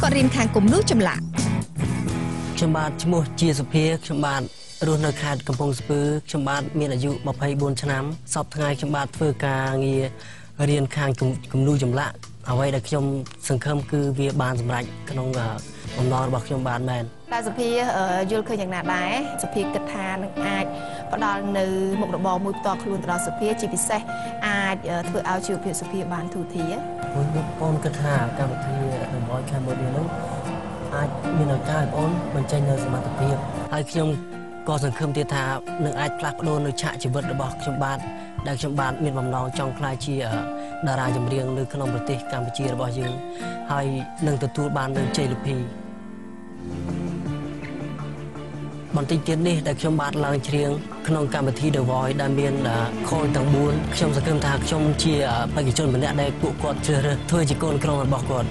គាត់រៀនខាងគំនូរចម្លាក់ខ្ញុំបាទឈ្មោះជាសុភាខ្ញុំបាទរស់នៅខេត្តកំពង់ស្ពឺខ្ញុំបាទមានអាយុ24ឆ្នាំសប្តាហ៍ថ្ងៃខ្ញុំបាទធ្វើការងាររៀនខាងគំនូរចម្លាក់អ្វីដែលខ្ញុំសង្ឃឹមគឺវាបានសម្រេចក្នុងបំណងរបស់ខ្ញុំបានមែនតែសុភាយល់ឃើញយ៉ាងណាដែរសុភាគិតថានឹងអាចផ្ដល់នៅមុខរបរមួយផ្ទាល់ខ្លួនទៅដល់សុភាជាពិសេសអាចធ្វើឲ្យជីវភាពសុភាបានធូរធារបងគិតថាកម្មវិធី The Voice Cambodia នោះអាចមានឱកាសឲ្យបងបញ្ចេញនៅសមត្ថភាពហើយខ្ញុំក៏សង្ឃឹមទៀតថានឹងអាចផ្លាស់ប្ដូរនៅឆាកជីវិតរបស់ខ្ញុំបាទដែលខ្ញុំបាទមានបំណងចង់ក្លាយជាតារាចម្រៀងនៅក្នុងប្រទេសកម្ពុជារបស់យើងហើយនឹងទទួលបាននូវជ័យលាភីបន្តិចទៀតនេះដែលខ្ញុំបាទឡើងច្រៀងក្នុងកម្មវិធី The Voice ដែលមានខូនទាំង4ខ្ញុំសង្ឃឹមថាខ្ញុំជាបេក្ខជនម្នាក់ដែលពួកគាត់ជ្រើសរើសធ្វើជាកូនក្រុមរបស់គាត់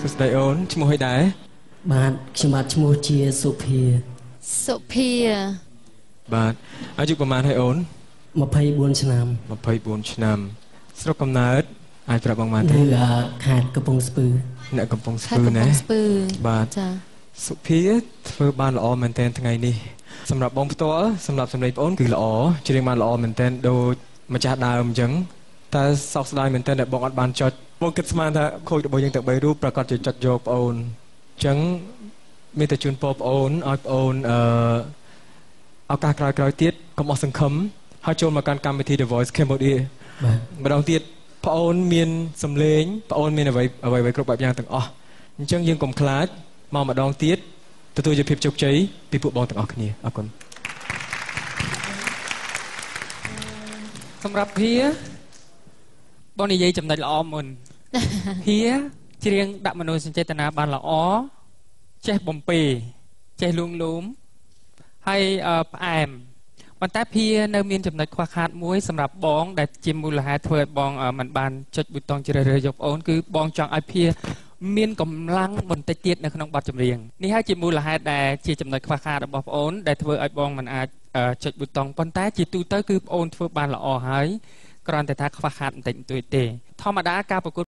សួស្តីអូនឈ្មោះអីដែរបាទខ្ញុំបាទឈ្មោះជាសុភាសុភាបាទអាយុប្រហែលហើយអូន24ឆ្នាំ24ឆ្នាំស្រុកកំណើតអាចប្រាប់បងបានទេនៅខេត្តកំពង់ស្ពឺអ្នកកំពង់ស្ពឺណាបាទចាសុភាធ្វើបានល្អមែនទែនថ្ងៃនេះសម្រាប់បងផ្ទាល់សម្រាប់សម្លេងបងអូនគឺល្អច្រៀងបានល្អមែនទែនដូចម្ចាស់ដើមអញ្ចឹងតែសោកស្ដាយមែនទែនដែលបងអត់បានចុចបងគិតស្មានថាខូចរបស់យើងទាំង3រូបប្រកាសជាចុចយកប្អូនអញ្ចឹងមានតែជូនពរប្អូនឲ្យប្អូនឱកាសក្រោយៗទៀតកុំអស់សង្ឃឹមហើយចូលមកកាន់កម្មវិធី The Voice Cambodia បាទម្ដងទៀតប្អូនមានសម្លេងប្អូនមានអ្វីអ្វីគ្រប់បែបយ៉ាងទាំងអស់អញ្ចឹងយើងកុំខ្លាចមកម្ដងទៀតទទួលជាភាពជោគជ័យពីពួកបងទាំងអស់គ្នាអរគុណសម្រាប់ភាបងនិយាយចំណុចល្អមុនភាច្រៀងដាក់មនោសញ្ចេតនាបានល្អចេះបំពេចេះលួងលោមហើយផ្អែមប៉ុន្តែភានៅមានចំណុចខ្វះខាតមួយសម្រាប់បងដែលជាមូលហេតុធ្វើឲ្យបងមិនបានចុចប៊ូតុងជ្រើសរើសយកប្អូនគឺបងចង់ឲ្យភាមានកម្លាំងបន្តិចទៀតនៅក្នុងបទចម្រៀងនេះហើយជាមូលហេតុដែលជាចំណុចខ្វះខាតរបស់ប្អូនដែលធ្វើឲ្យបងមិនអាចចុចប៊ូតុងប៉ុន្តែជាទូទៅគឺប្អូនធ្វើបានល្អហើយគ្រាន់តែថាខ្វះខាតបន្តិចបន្តួចទេធម្មតាការប្រកួត